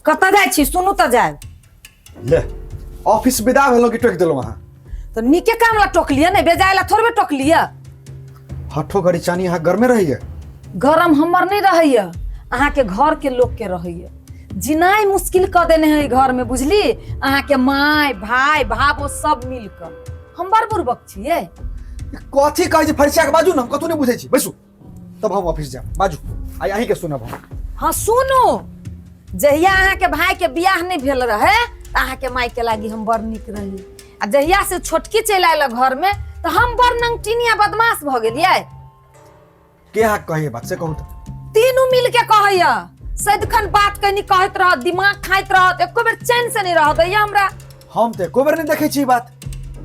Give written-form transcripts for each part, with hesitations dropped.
कतऽ जाइ छी सुनू तऽ जायब। ले ऑफिस विदा भेलहुँ कि टोकि देलहुँ अहाँ? तऽ नीके काम ला टोकलियै ने, बेजाय ला थोड़बे टोकलियै। हठो घड़ी चानी अहाँ गरमे रहैया? गरम हमर नहीं रहैया, अहाँके घर के लोग के रहैया। जिनाइ मुश्किल कऽ देने है घर में, बुझली? अहाँके माय भाय भाबो सब मिल कऽ। हम बड़ बुड़बक छियै। कथी कहै छी फरिसिया के बाजू ने, हम कतौ नहि बुझै छी। बैसू तब हम ऑफिस जायब। बाजू, आइ अहीं के सुनब हम। हाँ सुनू, जहिया अहाँके भाई के बियाह नहीं भेल रहे तऽ अहाँके माय के लागी हम बड़ नीक रही, आ जहिया से छोटकी चलि आयल घर में तऽ हम बड़ नंगटिनिया बदमाश भऽ गेलियै। के अहाँ कहैया बात से कहू तऽ? तीनू मिल के कहैया, सदिखन बात कनी कहैत रहत, दिमाग खाइत रहत, एको बेर चैन से नहीं रहत दैया हमरा। हम तऽ एको बेर नहि देखै छी बात।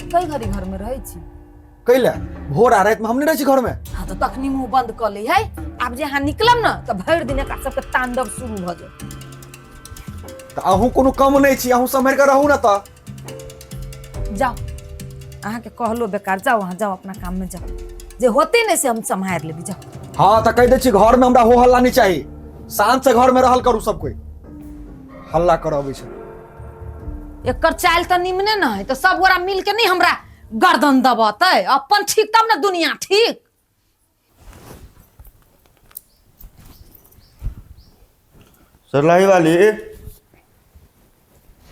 कई घड़ी घर में रहै छी? कैला भोर आ राति में हम नहीं रहै छी घर में। हाँ तो तखनी मुंह बंद कऽ ली है। आब जे अहाँ निकलब ने तऽ भरि दिन एकरा सबके तांडव शुरू भऽ जायत। तऽ अहूँ कोनो कम नहि छी, अहूँ सम्हरि कऽ रहू ने। तऽ जाओ, अहाँके कहलो बेकार। जाओ अहाँ, जाओ अपना काम में जाओ, जे होते ने से हम सम्हारि लेबी, जाओ। हाँ तऽ कहि दै छी घर में हमरा हो हल्ला नहीं चाही, शांत से घर में रहल करू, सब कोई हल्ला कर अबै छै। एकर चालि तऽ निमने न है, तऽ सब गोरा मिल के नहीं हमरा गर्दन दबतै? अपन ठीक तब ने दुनिया ठीक। सरलाई वाली,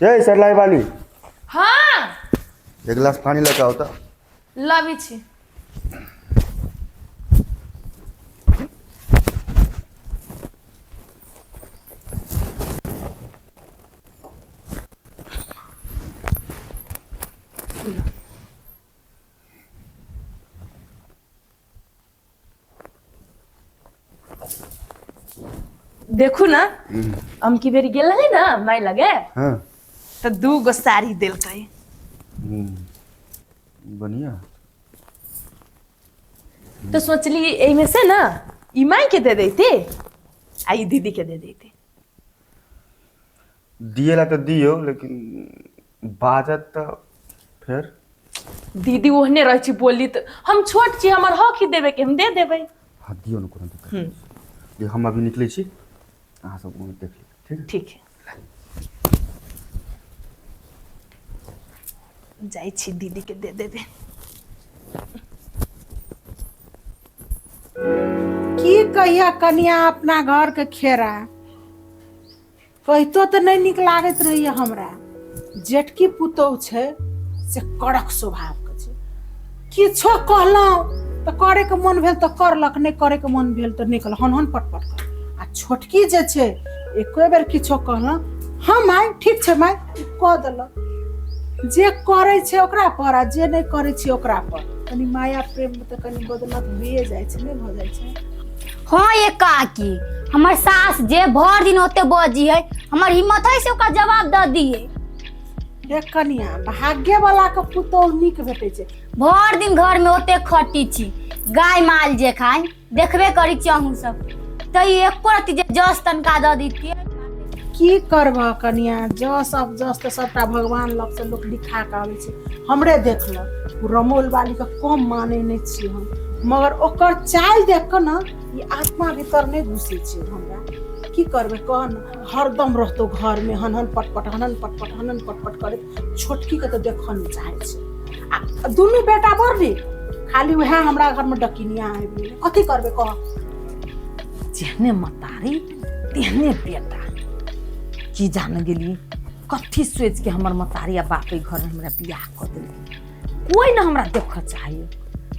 ए सरलाई वाली। हाँ। एक गिलास पानी लेके आओ तो। लाबै छी। देखू ना, हम की बेर गेल रही ना माय लगे। हाँ। तो दू गो साड़ी देलकै। बढ़िया। तो सोचली एहिमे से ना ई माय के दे देती आ ई दीदी के दे देती। दिएला तऽ दियौ, लेकिन बाजत तऽ फेर। दीदी ओहने रहै छी बोली, तऽ हम छोट छी, हमर हक ही देबे के, हम दे देबै। हाँ दियौ ने, कोनो दिक्कत नहि छै। हम अभी निकलै छी, अहाँ सब देख लियौ। ठीक है? ठीक है, जाइ छी दीदी के दे देबै। की कहिया कनिया, अपना घर के खेरा कहितो तऽ नहि नीक लागैत रहैया हमरा। जेठकी पुतोहु छै से कड़क स्वभावके छै, किछो कहलहुँ तऽ करैके मन भेल तऽ करलक, नहि करैके मन भेल तऽ नहि करलक, हन हन पटपट कर। आ छोटकी जे छै एको बेर किछो कहलहुँ, हँ माय ठीक छै माय, कऽ देलक। जे करै छै ओकरा पर आ जे नहि करै छै ओकरा पर कनि माया प्रेम तऽ कनि बदलत भइए जाइ छै, नहि भऽ जाइ छै? हाँ ये काकी, हमर सास जे भर दिन ओते बजी है, हमर हिम्मत है से ओकरा जवाब दऽ दिए? हे कनिया, भाग्य वाला के पुतोहु नीक भेटै छै। भर दिन घर में ओते खटी छी गाय माल जे खाय, देखबे करी छी अहूँ सब, तऽ एको रत्ती जे जस तनका दऽ दितियै। की करबह कनिया, जस अब जस तऽ सबटा भगवान लग से लोक लिखा कऽ आबै छै। हमरे देख ल, ओ रमौल वाली के कम मानै नहि छियै हम, मगर ओकर चालि देख कऽ ने ई आत्मा भीतर नहि घुसै छै हमरा। की करबै कह ने, हरदम रहतौ घरमे हन हन पटपट, हन हन पटपट, हन हन पटपट करैत। छोटकीके तऽ देखऽ नहि चाहै छै आ दुनू बेटा बड़ नीक, खाली उएह हमरा घरमे डकिनिया आबि गेलै। कथी करबै कह? जेहने मतारी तेहने बेटा। की जान गेली कथी सोच के हमर मतारी आ बाप घर में हमरा बियाह कऽ देलकै। कोई न हमरा देखऽ चाहिए,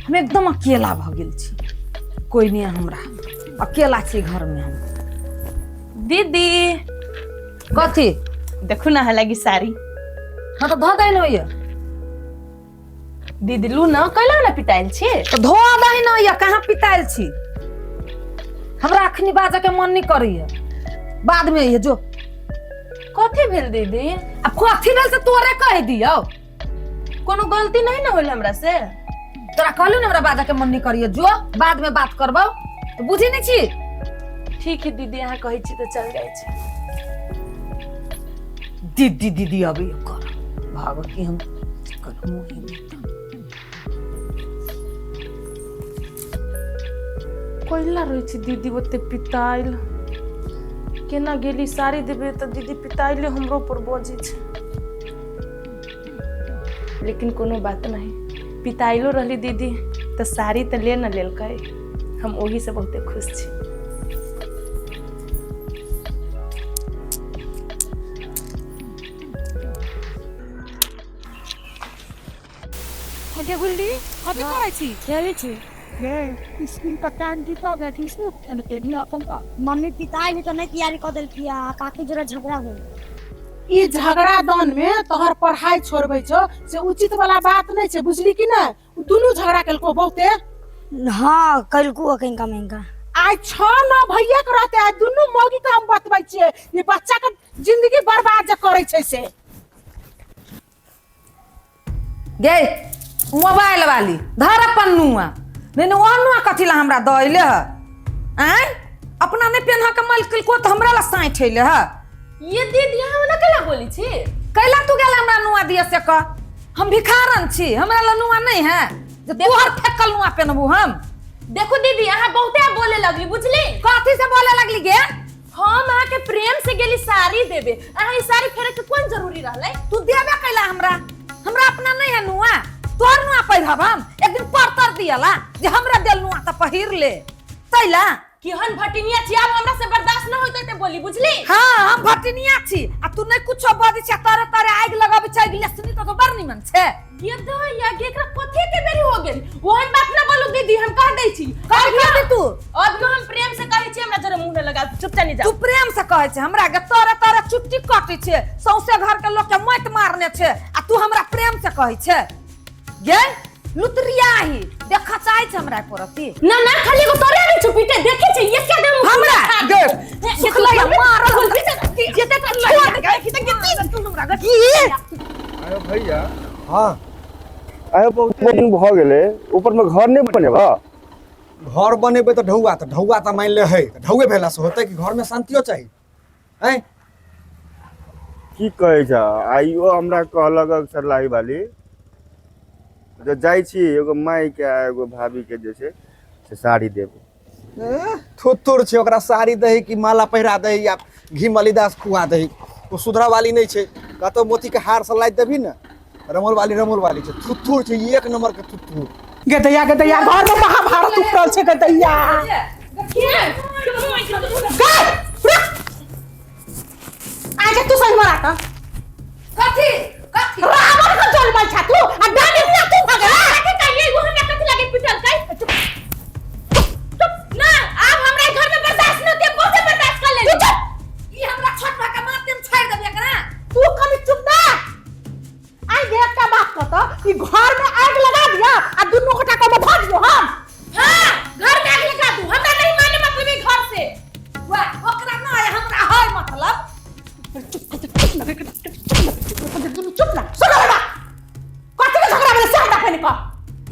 हम एकदम अकेला भऽ गेल छी, कोई नहीं हमरा, अकेला छी घर में हम। दीदी। कथी? देखू ना हालांकि साड़ी। हाँ तो धो दही होइए। दीदी लू ना, कैला ना पिटाइल छी? तो धो दही न होइए। कहाँ पिटाइल छी? हमरा अखनी बाजऽ के मन नहीं करैए, बाद में ये जो। कथी भेल दीदी? अब कथी भेल से तोरे कह दियौ। कोनो गलती नहीं ना होल हमरा से? तोरा कहलू ने हमरा बाजऽ के मन नहीं करिए, जो बाद में बात करबौ, तो बुझी नहीं छी? ठीक है दीदी, अहाँ कहै छी तऽ चल जाइ छी। दीदी दीदी अभी कर भाग की हम करमो ही नहीं। कोइला रहै छै दीदी ओते पिताइल? केना गेली साड़ी देबे तऽ दीदी पिताइले हमरो पर बजै छै। लेकिन कोनो बात नहीं, पिताइलो रहली दीदी तऽ साड़ी तऽ ले न लेलकै, हम ओही से बहुते खुश छी। गे गुल्ली, कथी करै छी? खेलै छी। गे स्कूल का टाइम जीता गया स्कूल। मम्मी पिताई भी तो नहीं तैयारी कर देलकी आ काकी जोड़ा झगड़ा हो। ई झगड़ा दन में तोहर पढ़ाई छोड़बै छौ से उचित वाला बात नहीं छै, बुझली कि नहीं? उ दुनू झगड़ा केलको बहुते। हाँ कलकू अखन मेंगा। आइ 6-9 भैया के रहते, आइ दुनू मौगी के हम बतबै छियै ई बच्चा के जिंदगी बर्बाद जे करै छै से। गे मोबाइल वाली धर अपन नुआ, नहीं नहीं ओ नुआ कथी ला हमरा दऽ अइले ह? आँय अपना नहीं पेन्ह के मल केलको तऽ हमरा ला साँठि अइले ह। ये दीदी अहाँ ओना कैला बोलै छी? कैला तू गेला हमरा नुआ दिए से कह? हम भिखारन छी, हमरा ला नुआ नहीं है जे तोहर फेकल नुआ पेनबू हम। देखो दीदी अहाँ बहुते बोले लगली, बुझली? कथी से बोले लगली गे? हम अहाँ के प्रेम से गेली साड़ी देबे, अहाँ ई साड़ी फेरे के कोन जरूरी रहलै? तू देबे कैला हमरा? हमरा अपना नहीं है नुआ, तोहर नुआ पहिरब हम। एक दिन परतर दियला जे हमरा देल नुआ तऽ पहिर ले तैला। केहन भटिनिया छी, आब हमरा से बर्दाश्त न होइत ते बोली, बुझली? हाँ हम भटिनिया छी आ तू नहीं कुछो बजै छी, तारे तारे आगि लगाबै छै, आगि लेसनी तऽ बड़ निमन छै। गे दैया गे एकरा कथी के बेरी हो गेल? ओहन बात न बोलू दीदी, हम कह दै छी। कह दे तू। अब हम प्रेम से कहै छी, हमरा जरा मुंह न लगा, चुपचाप नहीं जाओ। तू प्रेम से कहै छै हमरा गे, तारे तारे चुट्टी कटै छै, सौंसे घर के लोग के मत मारने छै आ तू हमरा प्रेम से कहै छै। गे लुतरियाही देख चाहै छै हमरा परती। ना ना खाली एगो तोरे आबै छौ पीटे, देखै छै ये क्या दे हमरा गे सुखलैया मारल जेते त छोड़ दे कि त गे तू हमरा गे। की आयो भैया। हाँ आयो बहुत दिन भऽ गेलै, ऊपर में घर नहीं बनेबा? घर बनेबै तऽ ढौआ, तऽ ढौआ तऽ मानि ले है, तऽ ढौए भेला से होतै कि घर में शांतियो चाही? हैं की कहै छ? आइयो हमरा कहलक सरलाही वाली जे जाइ छी एगो माय के आ एगो भाभी के जे छै से साड़ी देबै। थुथुर छै, ओकरा साड़ी दही कि माला पहिरा दही या घी मलिदास खुआ दही, ओ सुधरा वाली नहीं छै। कतौ मोती के हार से लादि देबही ने, रमोल वाली रमोल वाली छै, थुथुर छै, एक नंबर के थुथुर। गदैया गदैया घर में महाभारत उठल छै गदैया। आगे तू सही मरा का कथी कथी रावण के जन्मल छा तू आ डाली ना तू भगला के कहिए वो हमरा कथी लागे पिटल कै? चुप चुप ना, आब हमरा घर में बर्दाश्त न होते, बहुते बर्दाश्त कर ले। चुप, ई हमरा छोट भा के मारते हम छोड़ देबे एकरा। तू कनी चुप ना। आई देख का बात कत ई घर में आग लगा दिया आ दुनू गोटा के में भाग जो हम। हां घर में आग लगा दू, हमरा नहीं माने मतलब ई घर से। वाह ओकरा ना है हमरा है मतलब। चुप चुप ना चुप ना सुन बेटा, कथी के झगड़ा भेलै से हमरा पहिने कह।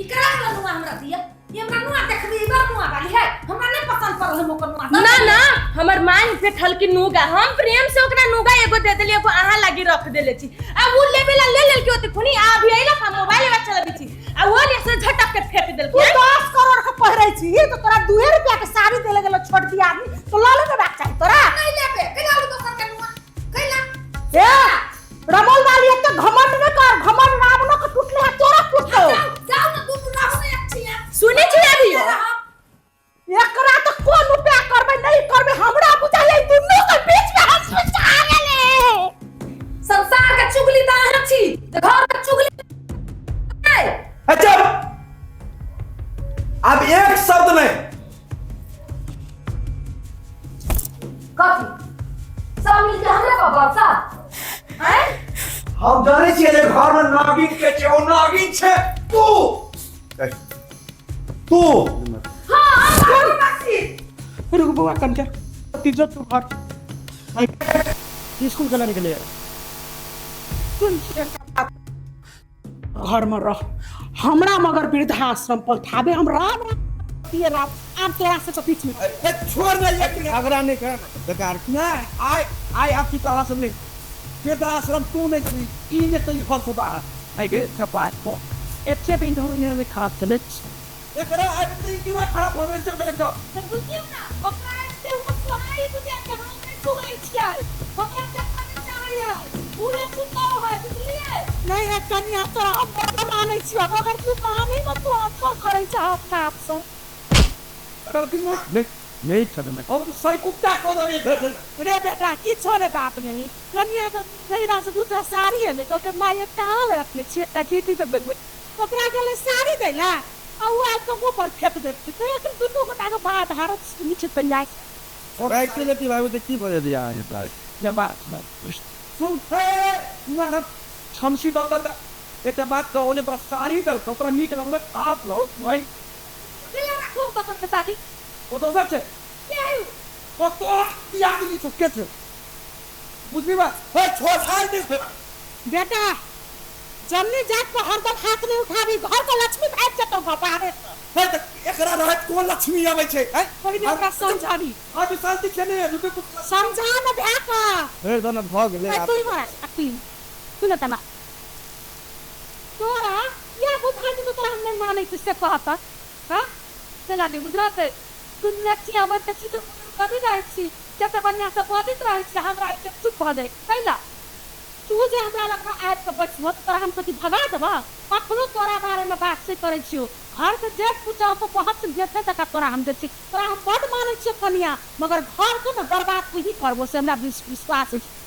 ई करा नुआ हमरा दिया, ई हमरा नुआ देखबी ई बड़ नुआ वाली है, हमरा नहीं पसंद पड़ल हम ओकर नुआ। ना ना हमर मान पे ठलकी नुगा, हम प्रेम से ओकरा नुगा एगो दे देली, एगो अहाँ लागी रख देले छी। आ उ लेबे ला ले लेलकी ओते खुनी, आ अभी अइलक हम मोबाइल वाला चलबी छी आ वो ले से झटक के फेंक देलकी। तू 10 करोड़ के पहिरै छी त तोरा 2 रुपया के साड़ी देले गेलो छोट दी आदमी, तो ल लेबे बाक चाही तोरा। नहीं लेबे कैला लू दोसर के नुआ कैला? ए रमोल वाली एक तो घमंड न कर, घमंड रावणो के टूटले है तोरा टूटलो। जाओ ना दुनू रावण एक छिया। सुनै छी अभी? एकरा तो कोन उपाय करबै नहीं करबै हमरा बुझाइए दुनू के बीच में हम फंसा गेले। संसार के चुगली त अहाँ छी त घर के चुगली। अच्छा अब एक शब्द नहीं। कथी सब मिल के हमरा पर बरसा? हैं हम जानै छियै जे घर में नागिन के छै, ओ नागिन छै तू तू। हां रुक बौआ कनके तीजो तू घर स्कूल केना निकले? सुन घर में रह, हमरा मगर वृद्धाश्रम पठाबे हम राम राम आब तोरा से तो बीच में छोड़ ना ये झगड़ा नहीं कर बेकार ना। आय आय आपकी तरह से नहीं वृद्धाश्रम तू नहीं ई ने तो घर खुदा आई के कपाट को अच्छे भी नहीं है खास चले एकरा आदमी क्यों खराब होवे से बेटा। बुझियौ ना ओकरा से वो सोहाई बुझा के हम सुनै छियै हमरा देखऽ नहि चाहैया पूरे सुतल है बुझलियै नहीं है कनिया तोरा हम बड़ मानै छियौ मगर तू मानै में तू अच्छा करै छह अपना आपसँ नहीं छदमे और सही कुत्ता को दे रे बेटा किछो ने बात नहीं कनिया के नैरा से दूटा साड़ी एलै तऽ ओकर माय कहाँ लए रखने छियै एकटा चीटी तऽ देबै ओकरा गेलै साड़ी दै लए आ ओ आबि कऽ मुँह पर फेक देतै तऽ एखन दुनू गोटाके बात हारत नीचे चलि जाइ राइट लेती बाबू तऽ की बजे दिया है जब बात सुन हे छमसी दल एकटा बात कहू ने बस साड़ी दल ओकरा नीक लगलै आप लो भाई राखू पसन्द साड़ी ओ दोसर छै ओ तो याद नहीं के छै बुझली बात हे छोड़ आइ नहीं बेटा जन्नी जात पर हरदम हाथ नहीं उठाबी घर के लक्ष्मी भागि जेतौ बाहरे से हे तऽ एकरा रहत कोन लक्ष्मी आबै छै हैं पहिने ओकरा समझाबी आज शांति छै ने रुके कुछ समझा न भए कऽ फेर तऽ भऽ गेलै तू इम्हर आ, तू तू न तना तोरा या बुझा जेतौ तोरा हम नहि मानै छी से कहत हाँ चला नहीं बुझलक तू लक्ष्मी आबै तऽ छी तऽ कभी रहै छी जते बढ़िआँ से बजैत रहै छी हमरा आबिके चुप भऽ जाइ कैला तू जे हमरा लगमे आबि कऽ बैसबो तऽ तोरा हम कथी भगा देबऽ कखनो तोरा बारेमे बात नहि करै छियौ घरके जे पूछऽ तो पहुँच जेतै तकर तोरा हम दै छी तोरा हम बड्ड मानै छियौ कनिया मगर घरके ने बर्बाद तू ही करबो से हमरा विश्वास अछि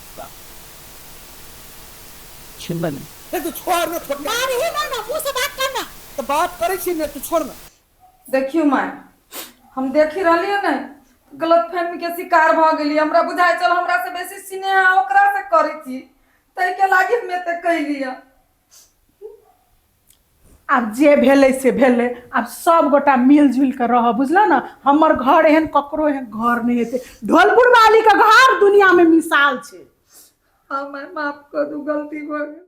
छिंदन हे तू छोड़ ने छोड़ मारही नहि ने मुँह से बात कर ना तऽ बात करै छी ने तू छोड़ ने देखियौ माय हम देखी रहलियै ने गलत फहमी के शिकार भऽ गेलियै हमरा बुझाइ छल हमरा से बेसी स्नेह अहाँ ओकरा से करै छी ताहिके लागि हम एते कैलियै आब जे भेलै से भेलै आब सब गोटा मिल जुलि कऽ रहऽ बुझलऽ ने हमर घर एहन ककरो एहन घर नहि हेतै ढोलपुर वालीके घर दुनियामे मिसाल छै हाँ माय माफ कऽ दू गलती भऽ गेल।